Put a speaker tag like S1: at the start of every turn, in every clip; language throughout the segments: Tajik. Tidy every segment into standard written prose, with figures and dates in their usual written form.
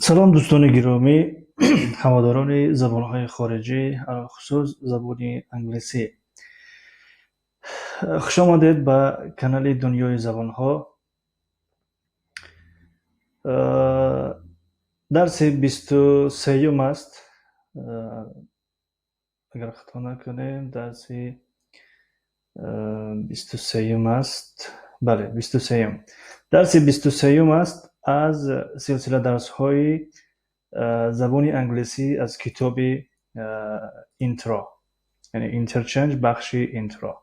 S1: Салом, дӯстони гиромӣ, ҳаводорони забонҳои хориҷӣ, алалхусус забони англисӣ. Хушомадед ба канали Дунёи забонҳо. Дарси 23-юм аст. Агар хато накунем, дарси 23-юм аст. Бале, 23-юм. Дарси 23-юм аст аз силсила дарсҳои забони англисӣ аз китоби Intro, яъне Interchange, бахши Intro.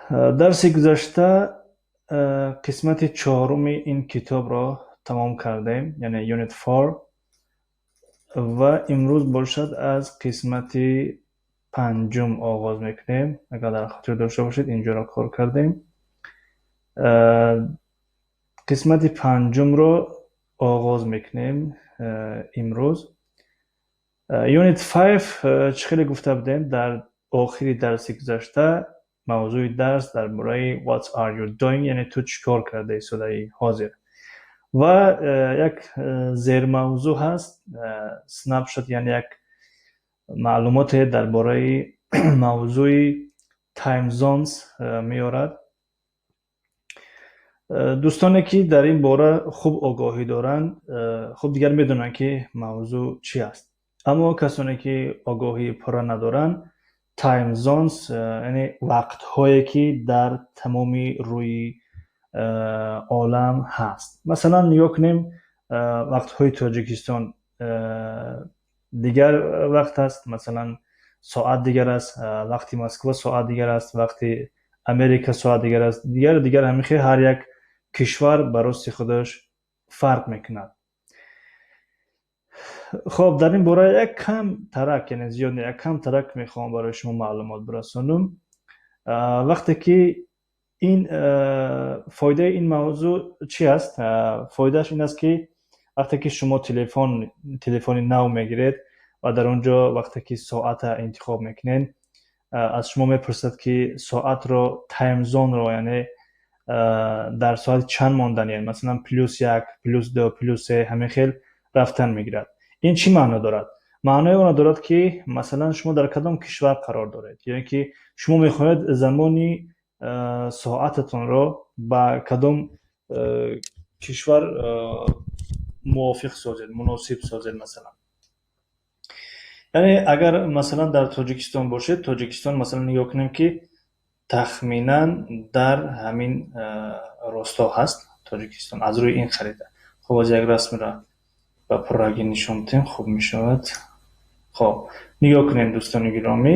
S1: Дарси гузашта қисмати чоруми ин китобро тамом кардем, яъне Unit 4, ва имрӯз бошад, аз қисмати панҷум оғоз мекунем. Агар дар хотир дошта бошед, инҷоро кор кардем. Қисмати панҷумро оғоз мекунем имрӯз. Unit 5, чӣ хеле гуфта будем дар охири дарси гузашта, мавзӯи дарс дар бораи "What are you doing?", яъне ту чӣ кор карда истодаӣ ҳозир, ва як зермавзӯъ ҳаст, snapshot, яъне як маълумоте дар бораи мавзӯи time zones меорад. Дӯстоне ки дар ин бора хуб огоҳӣ доранд, хуб дигар медонанд, ки мавзӯъ чӣ аст, аммо касоне ки огоҳии пурра надоранд, time zones яъне вақтҳое ки дар тамоми рӯи олам ҳаст. Масалан, нигоҳ кунем, вақтҳои Тоҷикистон дигар вақт аст, масалан, соат дигар аст, вақти Москва соат дигар аст, вақти Америка соат дигар аст, дигар дигар, ҳамин хел ҳар як кишвар ба рости худаш фарқ мекунад. Хоб, дар ин бора як кам тарак, яъне зиёд не, як кам тарак мехоҳам барои шумо маълумот бирасонам. Вақте ки ин, фоидаи ин мавзӯъ чӣ аст? Фоидааш ин аст, ки вақте ки шумо телефони нав мегиред ва дар он ҷо вақте ки соата интихоб мекунед, аз шумо мепурсад, ки соатро, time zone ро, яъне дар соати чанд мондан, масалан, +1, +2, +3, ҳамин хел рафтан мегирад. Ин чӣ маъно дорад? Маънои онро дорад, ки масалан, шумо дар кадом кишвар қарор доред ё ин ки шумо мехоҳед замони соататонро ба кадом кишвар мувофиқ созед, муносиб созед. Масалан, яъне агар, масалан, дар Тоҷикистон бошед, Тоҷикистон, масалан, нигоҳ кунем, ки тахминан дар ҳамин росто ҳаст Тоҷикистон аз рӯи ин харита. Хоб, аз як расмро ба пуррагӣ нишон диҳем, хуб мешавад. Хоб, нигоҳ кунем, дӯстони гиромӣ,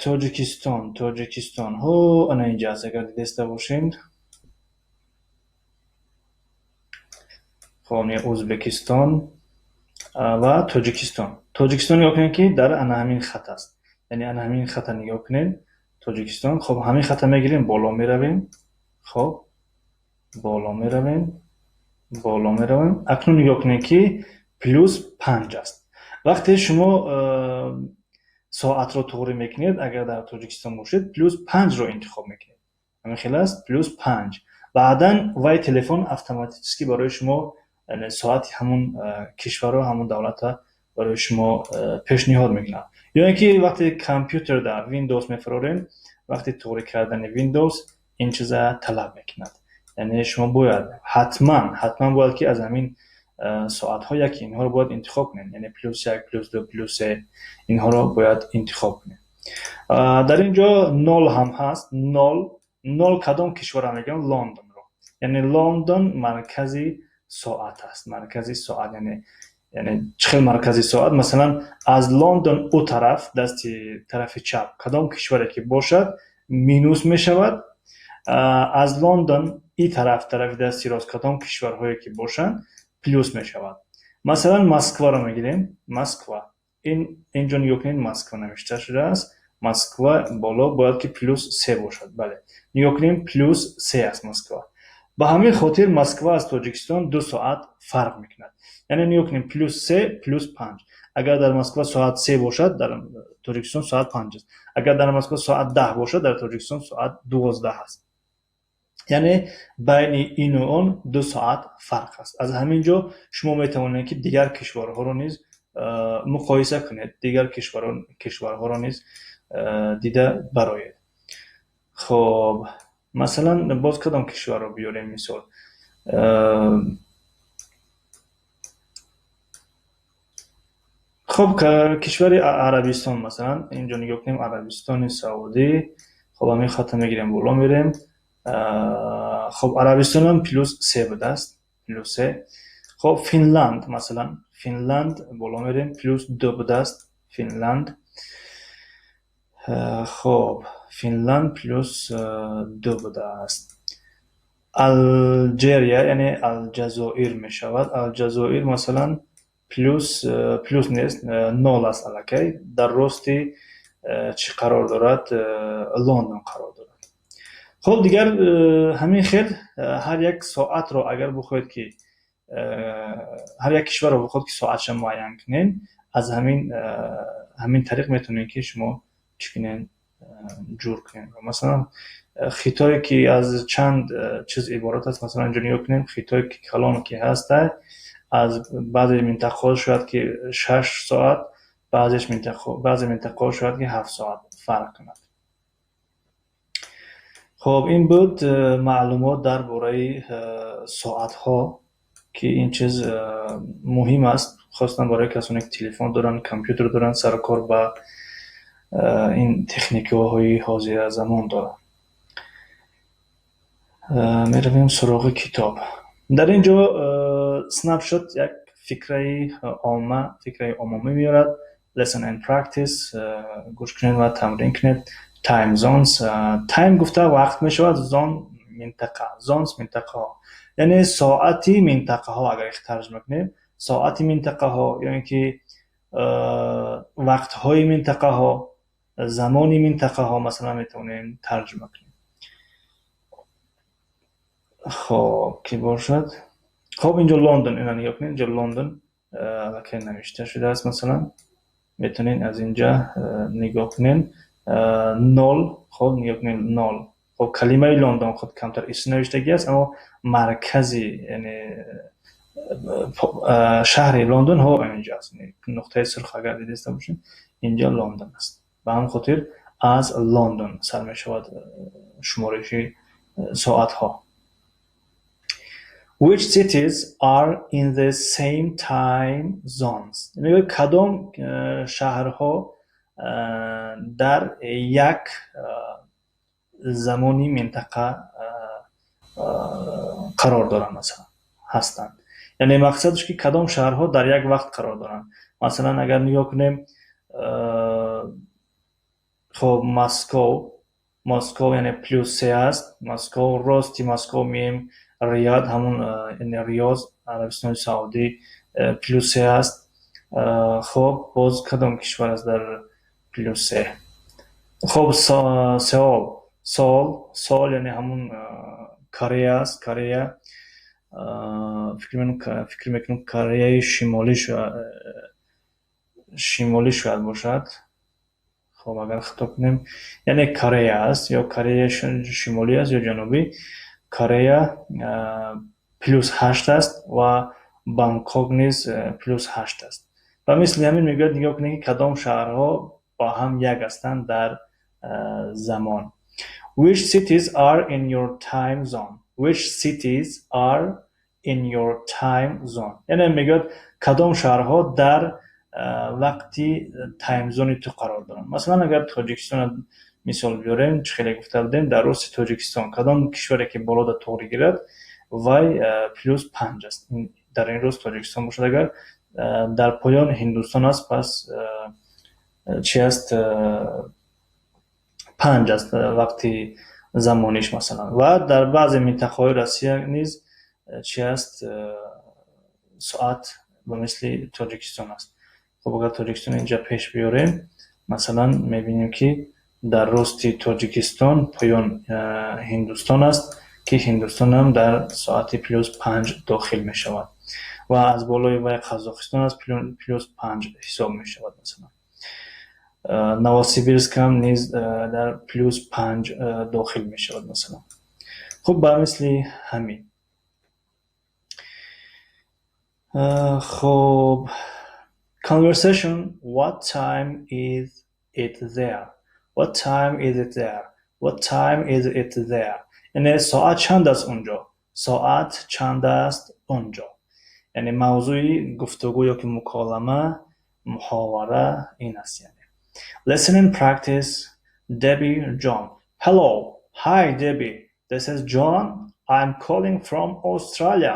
S1: Тоҷикистон, Тоҷикистон ҳо ана инҷа аст, агар дидаиста бошед. Хоб, Ӯзбекистон ва Тоҷикистон. Тоҷикистон, нигоҳ кунед, ки дар ана ҳамин хат аст, яъне ана ҳамин хата нигоҳ кунед, Тоҷикистон. Хоб, ҳамин хата мегирем, боло меравем. Хоб, боло меравем, боло меравем. Акнун нигоҳ кунед, ки +5 аст. Вақте шумо соатро туғрӣ мекунед, агар дар Тоҷикистон бошед, +5-ро интихоб мекунед. Ҳамин хел аст, +5. Баъдан вай телефон автоматически барои шумо соати ҳамун кишварро, ҳамун давлатро барои шумо пешниҳод мекунад. Ё ин ки вақте компютер дар Windows мефурорем, вақти туғрӣ кардани Windows ин чиза талаб мекунад, яъне шумо бояд ҳатман, ҳатман бояд, ки аз ҳамин соатҳо яке инҳоро бояд интихоб кунед, яъне +1, +2, +3, инҳоро бояд интихоб кунед. Дар ин ҷо нол ҳам ҳаст. Нол, нол кадом кишварро мегӯям? Лондонро. Яъне Лондон маркази соат аст, маркази соат. Яъне чӣ хел маркази соат? Масалан, аз Лондон ӯ тараф, дасти тарафи чап, кадом кишваре ки бошад, минус мешавад, аз Лондон и тараф, тарафи дасти рост, кадом кишварҳое ки бошанд, плюс мешавад. Масалан, Москваро мегирем. Москва ин инҷо, нигоҳ кунед, Москва навишта шудааст. Москва боло бояд ки +3 бошад. Бале, нигоҳ кунем, +3 аст Москва. Ба ҳамин хотир Москва аз Тоҷикистон 2 соат фарқ мекунад. Яъне нигоҳ кунем, +3, +5. Агар дар Москва соат 3 бошад, дар Тоҷикистон соат 5 аст. Агар дар Москва соат 10 бошад, дар Тоҷикистон соат 12 аст. Яъне байни ину он 2 соат фарқ аст. Аз ҳамин ҷо шумо метавонед, ки дигар кишварҳоро низ муқоиса кунед, дигар кишварҳоро низ дида бароед. Хоб, масалан, боз кадом кишварро биёрем мисол? Хоб, кишвари Арабистон, масалан, инҷо нигоҳ кунем, Арабистони Саудӣ. Хоб, ҳамин хатта мегирем, боло мерем. Хоб, Арабистонам +3 будааст, +3. Хоб, Финланд, масалан, Финланд, боло мерем, +2 будааст Финланд. Хоб, Финланд +2 будааст. Алҷерия, яъне Алҷазоир мешавад. Алҷазоир, масалан, плюс нест, нол аст аллакай. Дар рости чӣ қарор дорад? Лондон қарор дорад. Хоб, дигар ҳамин хел ҳар як соатро агар бихоҳед, ки ҳар як кишварро бихоҳед, ки соатша муайян кунед, аз ҳамин тариқ метавонед, ки шумо чӣ кунед, ҷур кунед. Масалан, Хитое, ки аз чанд чиз иборат аст, масалан, инҷо нигоҳ кунем, Хитое, ки калон ки ҳаста, аз баъзе минтақаҳо шояд, ки 6 соат, баъзе минтақаҳо шояд, ки 7 соат фарқ кунад. Хоб, ин буд маълумот дар бораи соатҳо, ки ин чиз муҳим аст, хусусан барои касоне, ки телефон доранд, компютер доранд, сару кор ба ин техникаҳои ҳозиразамон доранд. Меравем суроғи китоб. Дар ин ҷо snapshot, як фикраи омма, фикраи умумӣ меорад. Listen and practice, гӯш кунед ва тамрин кунед. Time zones. Time гуфта вақт мешавад, zone минтақа, zones минтақаҳо, яъне соати минтақаҳо. Агар тарҷума кунем, соати минтақаҳо ё ин ки вақтҳои минтақаҳо, замони минтақаҳо, масалан, метавонем тарҷума кунем. Хоб, ки бошад. Хоб, инҷо Лондон, ина нигоҳ кунед, инҷо Лондон аллакай навишта шудааст. Масалан, метавонед аз инҷа нигоҳ кунед, нол. Хоб, нигоҳ кунед, нол. Хоб, калимаи Лондон худ камтар исм навиштагӣ аст, аммо маркази, яъне шаҳри Лондон ҳо инҷо аст. Нуқтаи сурх агар дидаиста бошед, инҷо Лондон аст. Ба ҳамин хотир аз Лондон сар мешавад шумориши соатҳо. Which cities are in the same time zones? Мегӯяд, кадом шаҳрҳо дар як замони минтақа қарор доранд, масалан, ҳастанд. Яъне мақсадаш, ки кадом шаҳрҳо дар як вақт қарор доранд. Масалан, агар нигоҳ кунем, хоб, Москов, Москов яъне +3 аст Москов. Рости Москов меем, Рияд, ҳамун яъне Риёз, Арабистони Саудӣ, +3 аст. Хоб, боз кадом кишвар аст дар +3? Хоб, Сеол, Соул, Соул, яъне ҳамун Корея аст. Корея, фикр мекунам, Кореяи Шимолӣ шояд бошад. Хоб, агар хато кунем, яъне Корея аст, ё Кореяи Шимолӣ аст, ё Ҷанубӣ. Корея +8 аст ва Бангкок низ +8 аст. Ва мисли ҳамин мегӯяд, нигоҳ кунед, ки кадом шаҳрҳо бо ҳам як ҳастанд дар замон. Which cities are in your time zone? Which cities are in your time zone? Яъне мегӯяд, кадом шаҳрҳо дар вақти time zone и ту қарор доранд. Масалан, агар Тоҷикистонро мисол биёрем, чӣ хеле гуфта будем, дар рости Тоҷикистон кадом кишваре ки болода туғри гирад, вай +5 аст. Дар ин рӯз Тоҷикистон бошад, агар дар поён Ҳиндустон аст, пас чи аст? 5 аст вақти замониш, масалан. Ва дар баъзе минтақаҳои Россия низ чи аст? Соат ба мисли Тоҷикистон аст. Хоб, агар Тоҷикистон инҷа пеш биёрем, масалан, мебинем, ки дар рости Тоҷикистон поён Ҳиндустон аст, ки Ҳиндустонам дар соати +5 дохил мешавад, ва аз болои вай Қазоқистон аст, +5 ҳисоб мешавад. Масалан, Новосибирскам низ дар +5 дохил мешавад, масалан. Хуб, ба мисли ҳамин. Хуб, conversation. What time is it there? What time is it there? What time is it there? Яъне соат чанд аст унҷо? Соат чанд аст унҷо? Яъне мавзӯи гуфтугӯ ё ки муколама, муҳовара ин аст. Яъне listening practice. Debbie, John. Hello. Hi, Debbie, this is John. I'm calling from Australia.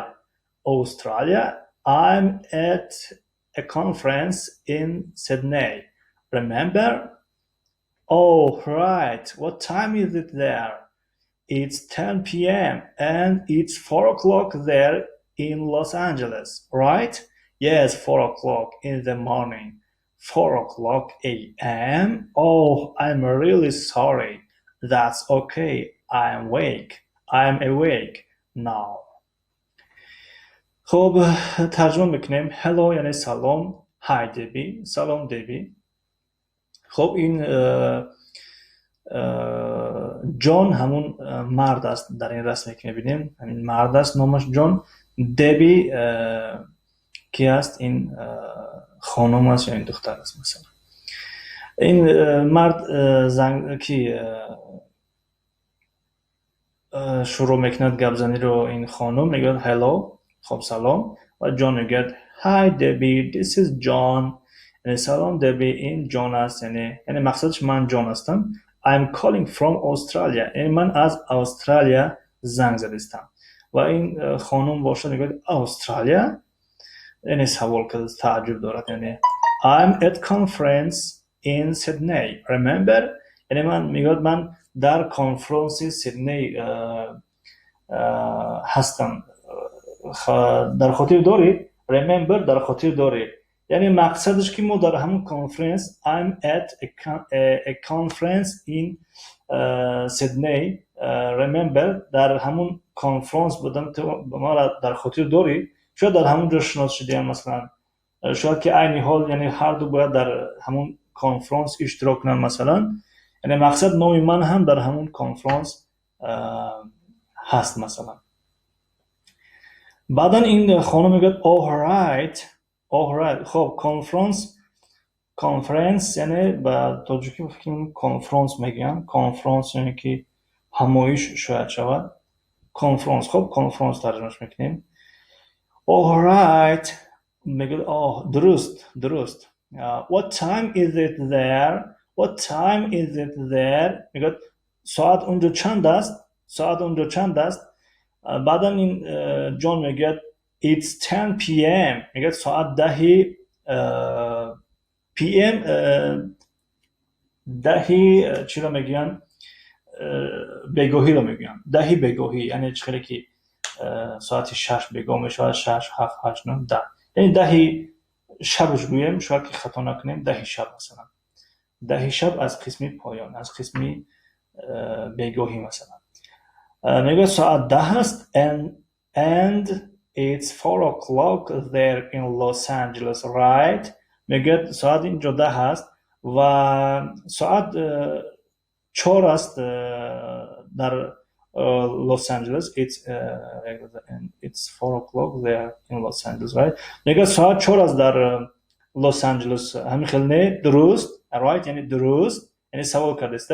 S1: Australia? I'm at a conference in Sydney, remember? Oh, right. What time is it there? It's 10 p.m. and it's 4 o'clock there in Los Angeles, right? Yes, 4 o'clock in the morning. 4 o'clock a.m.? Oh, I'm really sorry. That's okay. I'm awake. I'm awake now. Хуб, тарҷума мекунем. Hello яъне салом. Hi, Debbie. Салом, Деби. Хуб, ин Ҷон ҳамун мард аст дар ин расме, ки мебинем, ҳамин мард аст, номаш Ҷон. Деби ки аст? Ин хонум аст ё ин духтар аст, масалан. Ин мард занг ки шурӯъ мекунад гапзаниро, ин хонум мегӯяд hello, хоб, салом, ва Ҷон мегӯяд: "Hi, Debbie, this is John." Яъне салом, Деби, ин Ҷон аст, яъне мақсадаш ман Ҷон ҳастам. I'm calling from Australia. Яъне ман аз Австралия занг задистам. Ва ин хонум бошад, мегӯяд: "Австралия?" Яъне савол карда, тааҷҷуб дорад. Яъне I'm at conference in Sydney. Remember? Яъне ман, мегӯяд, ман дар конфронси Сидней ҳастам. Дар хотир дорӣ? Remember, дар хотир дорӣ. Яъне мақсадаш, ки мо дар ҳамон конференс, I'm at a conference in Sydney, remember? Дар ҳамон конфронс будам, ту маро дар хотир дорӣ? Шояд дар ҳамон ҷо шинос шудем, масалан. Шояд ки айни ҳол, яъне ҳарду бояд дар ҳамон конфронс иштирок кунанд, масалан. Яъне мақсад, номи ман ҳам дар ҳамон конфронс ҳаст, масалан. Баъдан ин хонум мегӯяд: "Oh, right." Oh, right. Хоб, конфронс, конференс, яъне ба тоҷикӣ фикр мекунам конфронс мегӯянд. Конфронс яъне ки ҳамоиш шояд шавад. Конфронс, хоб, конфронс тарҷумаш мекунем. Oh, right. Мегӯяд: оҳ, дуруст, дуруст. What time is it there? What time is it there? Мегӯяд, соат унҷо чанд аст? Соат унҷо чанд аст? Баъдан ин Ҷон мегӯяд: "It's 10 p.m." Мегӯяд, соат 10-и p.m., 10-и чиро мегӯянд? Бегоҳиро мегӯянд. 10-и бегоҳӣ, яъне чӣ хеле ки соати 6 бегоҳ мешавад, 6, 7, 8, 9, 10. Яъне 10-и шабаш гӯем, шояд ки хато накунем, 10-и шаб, масалан. 10-и шаб аз қисми поён, аз қисми бегоҳӣ, масалан. Мегӯяд, соат 10 аст and it's 4 o'clock there in Los Angeles, right? Мегӯяд, соат инҷо 10 аст ва соат 4 аст дар Лос Анҷелес. It's 4 o'clock there in Los Angeles, right? Мегӯяд, соат 4 аст дар Лос Анҷелес, ҳамин хел не? Дуруст, right яъне дуруст, яъне савол кардааст.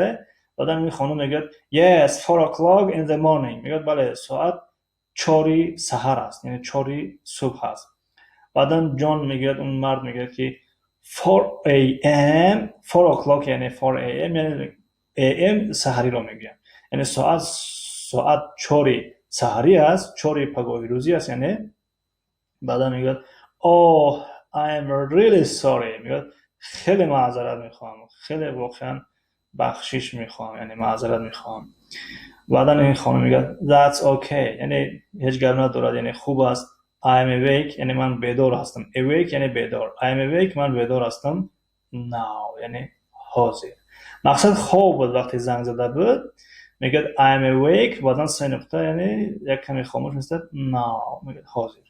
S1: Баъдан ин хонум мегӯяд: "Yes, 4 o'clock in the morning." Мегӯяд, бале, соат 4-и саҳар аст, яъне 4-и субҳ аст. Баъдан Ҷон мегӯяд, он мард мегӯяд, ки 4 a.m., 4 o'clock яъне 4 a.m., яъне a.m. саҳариро мегӯянд, яъне соат 4-и саҳарӣ аст, 4-и пагоҳи рӯзӣ аст. Яъне баъдан мегӯяд: "Oh, I am really sorry." Мегӯяд, хеле маъзарат мехоҳам, хеле воқеан бахшиш мехоҳам, яъне маъзарат мехоҳам. Баъдан ин хонум мегӯяд: "That's okay." Яъне ҳеҷ гап надорад, яъне хуб аст. I am awake, яъне ман бедор ҳастам. Awake яъне бедор. I am awake, ман бедор ҳастам. Now, яъне ҳозир. Мақсад, хоб буд, вақте занг зада буд. Мегӯяд: "I am awake", баъдан се нуқта, яъне як каме хомӯш меистад, now, мегӯяд, ҳозир.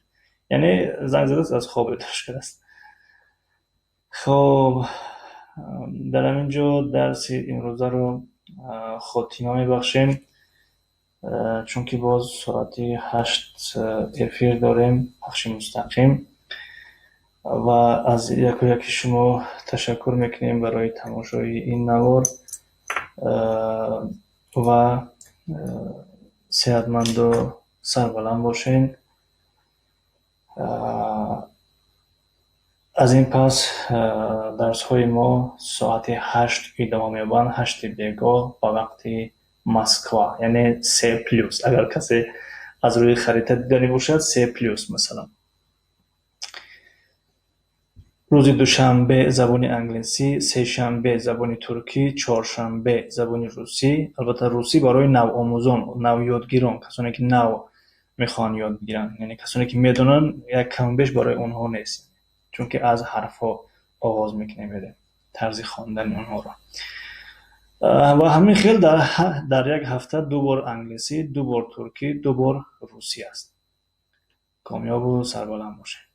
S1: Яъне занг задааст, аз хоб бедор шудааст. Хоб, дар ҳамин ҷо дарси имрӯзаро хотима мебахшем. Чунки боз соати 8 эфир дорем, пахши мустақим. Ва аз яку яки шумо ташаккур мекунем барои тамошои ин навор ва сеҳатманду сарбаланд бошед. Аз ин пас дарсҳои мо соати 8 идома меёбанд, 8-и бегоҳ ба вақти Москва, яъне се плюс. Агар касе аз рӯи харита диданӣ бошад, се плюс, масалан. Рӯзи душанбе забони англисӣ, сешанбе забони туркӣ, чоршанбе забони русӣ. Албатта, русӣ барои навомӯзон, навёдгирон, касоне ки нав мехоҳанд ёд бигиранд, яъне касоне ки медонанд, як каму беш барои онҳо нест, чунки аз ҳарфҳо оғоз мекунем, тарзи хондани онҳоро. Ва ҳамин хел дар як ҳафта ду бор англисӣ, ду бор туркӣ, ду бор русӣ аст. Комёбу сарбаланд бошед.